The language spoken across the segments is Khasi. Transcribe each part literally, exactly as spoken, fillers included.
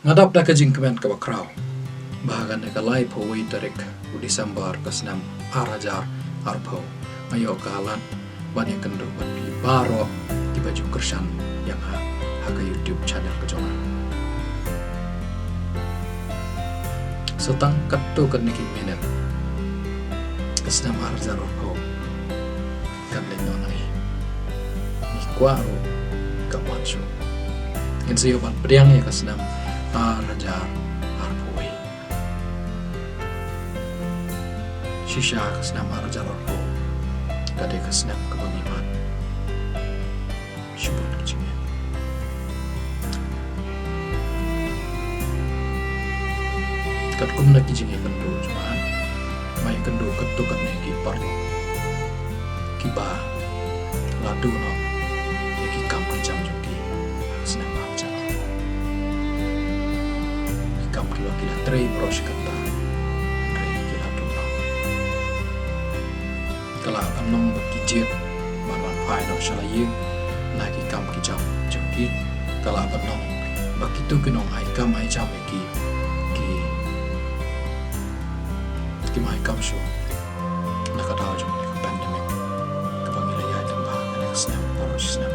Nga dap da ka jingkmen kaba khraw ba ha kane ka laiphew wei tarik u December ka snem ar hajar arphew, nga ïoh ka lad ban ïakynduh bad phi baroh kiba ju kyrshan ïa nga ha ka YouTube channel ka jong nga. Sa tang katto katne ki minit ka snem ar hajar arphew kan leit noh na ngi. Ngi kwah ruh ka wan shuh. Ngin sa ïoh ban pdiang ïa ka snem ar hajar arphew wei. Shisha ka snem ar hajar arphew ka dei ka snem kaba ngi mad shibun ki jingeh. Katkum na ki jingeh kynduh jong nga, nga ïakynduh katto katne ki paralok kiba la duh noh ïa ki kam ki jam jong ki ha ka snem ar hajar. Ki kam kiba ki la trei baroh shi katta, hynrei ki la duh noh. Ka lah ban long ba ki jied ban wan phai noh sha la ïing na ki kam ki jam jong ki. Ka lah ban long ba kito ki nong ai kam ai jam ïa ki, ki, kim ai kam shuh na ka daw jong kane ka pandemic kaba ngi la ïaid lyngba kane ka snem baroh shi snem.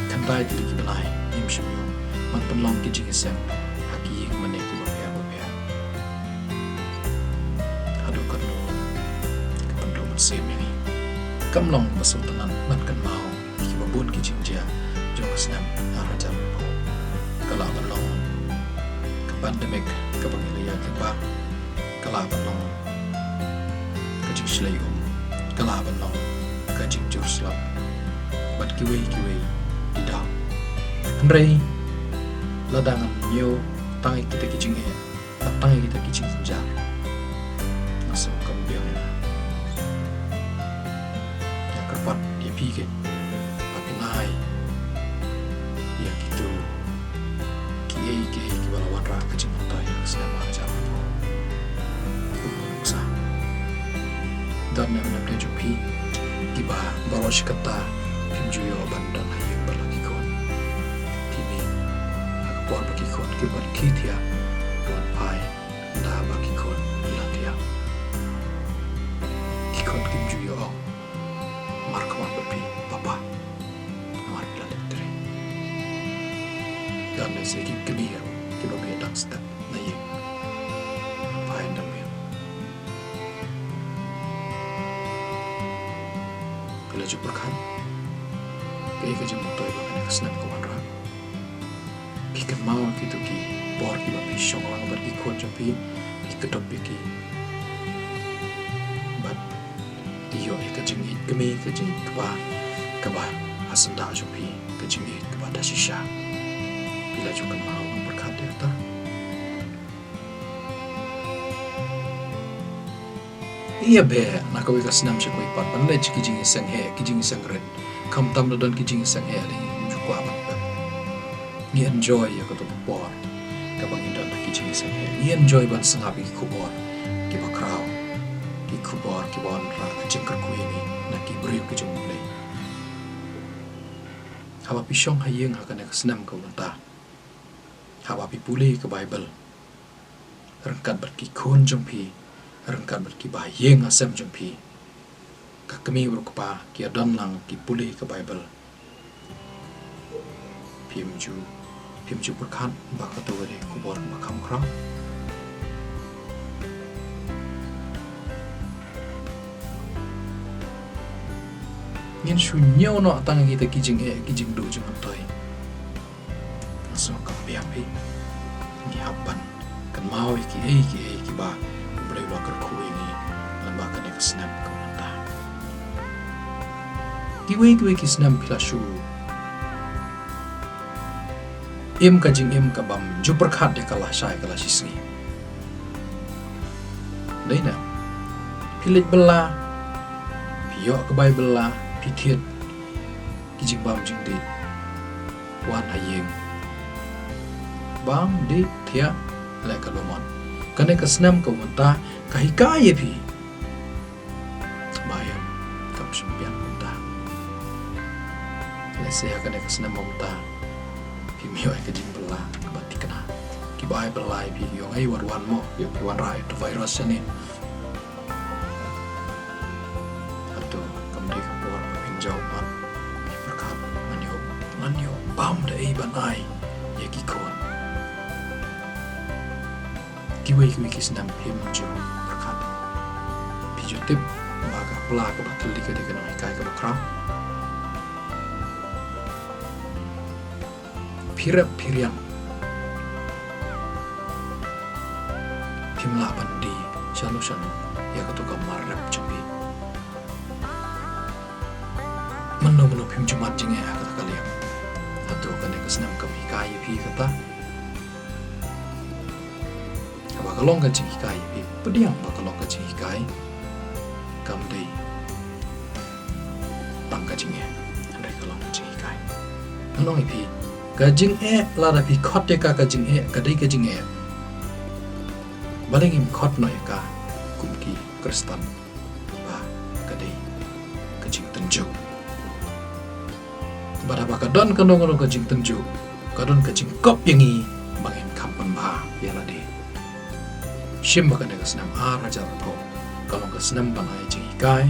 Khyndai tylli ki bnai ngim shym ïoh ban pynlong ki jingïaseng ha ki ïing mane kiba pher ba pher. Haduh katno ka pynduh mynsiem ïa ngi. Kam long ba sngewtynnat ban kynmaw ïa kiba bun ki jingjia jong ka snem ar hajar arphew. Ka lah ban long ka pandemic kaba ngi la ïaid lyngba. Ka lah ban long ka jingshlei um, ka lah ban long ka jingjur slap bad kiwei kiwei ki daw. Hynrei lada ngan ñiew tang ïa kita ki jingeh, tang ïa kita ki jingjynjar, nga sngew kam biang ïa nga. Nga kyrpad ïa phi keiñ ba phin ai ïa kito kiei kiei kiba la wanrah ka jingmyntoi ha ka snem ar hajar arphew. Kumno nuksa. Don ne em lade jong phi kiba baroh shi katta phim ju ïoh ban don ha ïing bad la ki khun. Te mynta ha ka por ba ki khun kim pat khie thiah, wan phai da ba ki khun ki la thiah. Ki khun kim ju ïoh ong markhmat bad phi, papa, namar phi la leit trei. Don ne sa ki kmie ruh kiba mih dang step na ïing, phai dang mih. Phi la ju pyrkhat kaei ka jingmyntoi ba kane ka snem ka wanrah? Phi kynmaw kito ki por kiba phi shong lang bad ki khun jong phi, phi kdup ïa ki bad phi ïoh ïa ka jingïeit kmie, ka jingïeit kpa kaba ha syndah jong phi, ka jingïeit kaba da shisha. Phi la ju kynmaw ban pyrkhat ïa kata? Ïa beh na kawei ka snem sha kawei pat ban leit sha ki jingïaseng heh, ki jingïaseng rit. Khamtam da don ki jingïaseng heh lei, ngim ju kwah ban pep. Ngi enjoy ïa kato ka por kaba ngi don ha ki jingïaseng heh. Ngi enjoy ban sngap ïa ki khubor kiba khraw, ki khubor kiba wanrah ka jingkyrkhu ïa ngi na ki briew ki jong U Blei. Haba phi shong ha ïing ha kane ka snem kaba mynta, haba phi pule ka Baibl ryngkat bad ki khun jong phi, ryngkat bad ki ba ïing ha sem jong phi, ka kmie bad u kpa ki ïa don lang ki pule ka Baibl, phim ju, phim ju pyrkhat ba kato ka dei ka khubor ba kham khraw? Ngin shu ñiew noh tang kita ki jingeh ki jingduh jingmyntoi. Nga sngew kam biang phi. Ngi hap ban kynmaw ïa kiei kiei kiba U Blei u la kyrkhu ïa ngi lyngba kane ka snem kaba mynta. Kiwei kiwei ki snem phi la shu im ka jingim kabym ju pyrkhat ïa ka lashai ka lashisngi. Dei ne em? Phi leit bylla, phi ïoh ka bai bylla, phi thied ki jingbam jingdih, wan ha ïing. Bam dih thiah, leh katba mon. Kane ka snem kaba mynta ka hikai ïa phi ba ïa kam shym biang kumta. Lehse ha kane ka snem mynta Phim ïoh ïa ka jingbylla kaba thikna. Kiba ai bylla ïa phi, ïoh ngai wat wan mo, ïoh phi wanrah ïa uto u virus shane. Hato kam dei ka por ba phin jaw ban pyrkhat, ngan ïoh, ngan ïoh bam da ei ban ai ïa ki khun? Kiwei kiwei ki snem phim ju pyrkhat. Phi ju tip ba ka pla kaba thylli ka dei ka nonghikai kaba khraw. Phi rep phi riang. Phim lah ban die shano shano ïa kato ka mar rep jong phi. Mynno mynno phim ju mad jingeh ha kata ka liang. Hato kane ka snem kam hikai ïa phi kata? Haba ka long ka jinghikai ïa phi, pdiang ba ka long ka jinghikai. Kam dei tang ka jingeh, hynrei ka long ka jinghikai. Ngan ong ïa phi, ka jingeh, lada phi khot ïa ka ka jingeh, ka dei ka jingeh. Balei ngim khot noh ïa ka kum ki Khristan ba ka dei ka jingtynjuh? Bad haba ka don kano kano ka jingtynjuh, ka don ka jingkop ïa ngi ba ngin kham pynbha ïa lade. Shim ba kane ka snem ar hajar arphew ka long ka snem ban ai jinghikai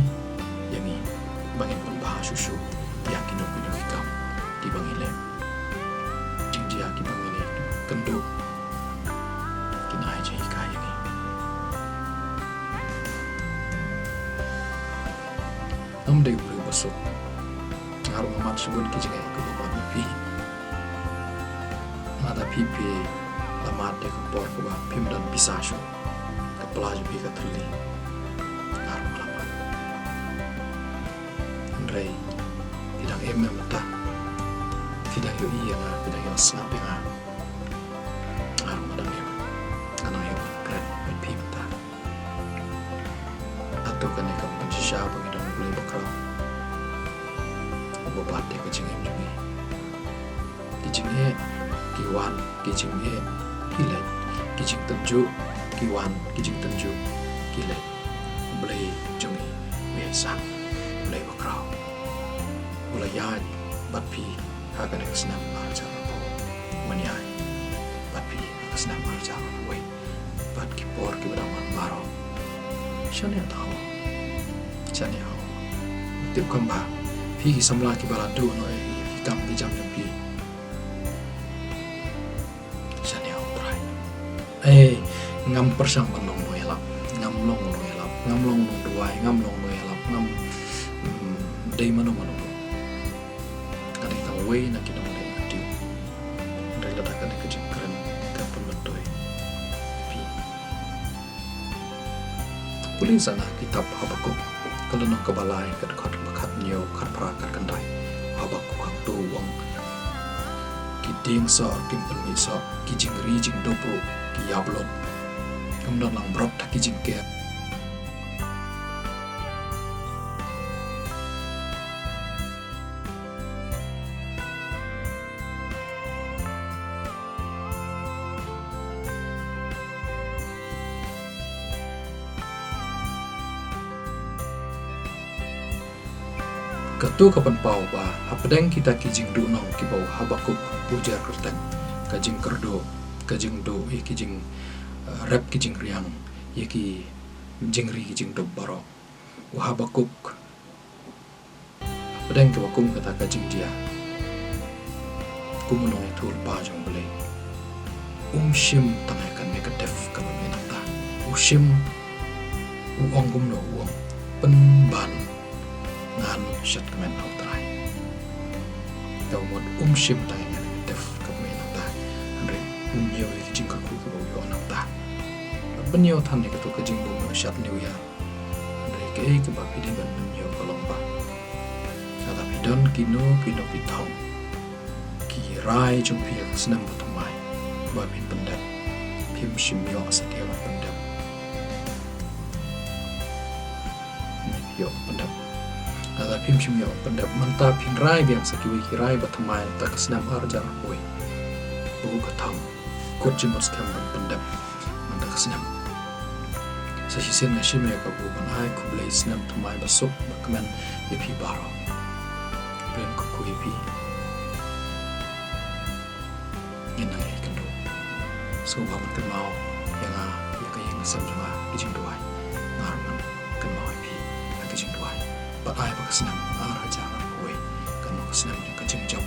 ïa ngi ba ngin pynbha shuh shuh ïa kino kino ki kam kiba ngi leh. Jingjia kiba ngi leh kynduh kin ai jinghikai ïa ngi. Ngam dei u briew ba suk. Nga ruh nga mad shibun ki jingeh kiba bun ïa phi. Lada phi phi la mad ïa ka por kaba phim don pisa shuh, ka pla jong phi ka thylli. Nga ruh nga la mad. Hynrei phi dang im mynta. Phi dang ïohi ïa nga, phi dang ïohsngew ïa nga. Nga ruh nga dang im. Nga dang ïoh kren bad phi mynta. Hato kane kam pynshisha ba ngi don U Blei bakhraw uba bat ïa ka jingim jong ngi? Ki jingeh ki wan, ki jingeh ki leit, ki jingtynjuh ki wan, ki jingtynjuh ki leit. U Blei jong ngi u ïaisah, U Blei bakhraw, u la ïaid bad phi ha kane ka snem ar hajar arphew, u wan ïaid bad phi ha ka snem ar hajar arphew wei bad ki por kiba dang wan baroh. Shane hato? Shane hato? Tip kumba phi ki samla kiba la duh noh ïa ki kam ki jam jong phi. Shane hato, Trai? Eh, ngam pyrshang ban long nongïalap. Ngam long nongïalap. Ngam long nongduwai. Ngam long nongïalap. Ngam, mm, dei mano mano. Nga dei tang uwei na ki nongleh Matthew. Hynrei lada kane ka jingkren ka pynmyntoi ïa phi, pule sa na kitab Habakuk, ka lynnong kaba lai, ka dkhot ba khathynñiew, khatphra, khatkhyndai. Habakuk hangto u ong, ki dieng soh kim pynmih soh, ki jingri jingdup ruh ki ïap lut. Ym don lang brot ha ki jingker. Kato ka pynpaw ba hapdeng kita ki jingduhnong kiba u Habakuk u jer kyrteng, ka jingkyrduh, ka jingduh ïa ki jing, eh, rep ki jingriang, ïa ki jingri ki jingdup baroh, u Habakuk, hapdeng kaba kum kata ka jingjia, kum u nongïathuhlypa jong U Blei, um shim tang ïa ka negative kaba mih nangta. U shim, u ong kumno, u ong, pynban ngan shad kmen ha U Trai. Te u mut um shim tang ïa ka negative kaba mih nangta, hynrei u ñiew ïa ki jingkyrkhu kiba u ïoh nangta. Bad pynñiew than ïa kato ka jingbym ïoh shad New Year. Hynrei kaei kaba phi dei ban pynñiew ka long ba lada phi don kino kino ki thong, ki rai jong phi ha ka snem ba thymmai ba phin pyndep, phim shym ïoh satia ban pyndep. Phim ïoh pyndep. Lada phim shym ïoh pyndep, mynta phin rai biang sa kiwei ki rai ba thymmai mynta ka snem ar hajar arphew wei. Buh ka thong, kut jingmut skhem ban pyndep mynta ka snem. Sa shisien nga shim ïa ka buh ban ai khublei snem thymmai ba suk ba kmen ïa phi baroh. Khublei kyrkhu ïa phi. Ngin nang ïai kynduh. Sngewbha ban kynmaw ïa nga, ïa ka ïing ka sem jong nga, ka jingduwai. Nga ruh ngan kynmaw ïa phi ha ka jingduwai. Bad ai ba ka snem ar hajar arphew wei kan long ka snem jong ka jingjop.